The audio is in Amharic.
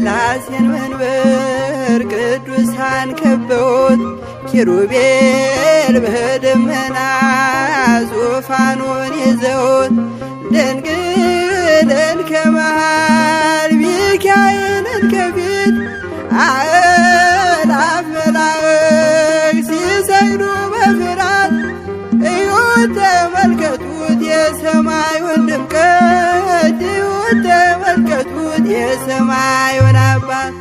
የሥላሴን መንበር ቅዱሳን ከበውት፣ ኪሩቤል በደመና ዙፋኑን ይዘውት፣ ድንግልን ከመሃል ሚካኤልን ከፊት፣ አእላፍ መላእክት ሲሰግዱ በፍርሃት። እዩት ተመልከቱት የሰማዩን ድምቀት፣ እዩት ተመልከቱት የሰማዩን አባት።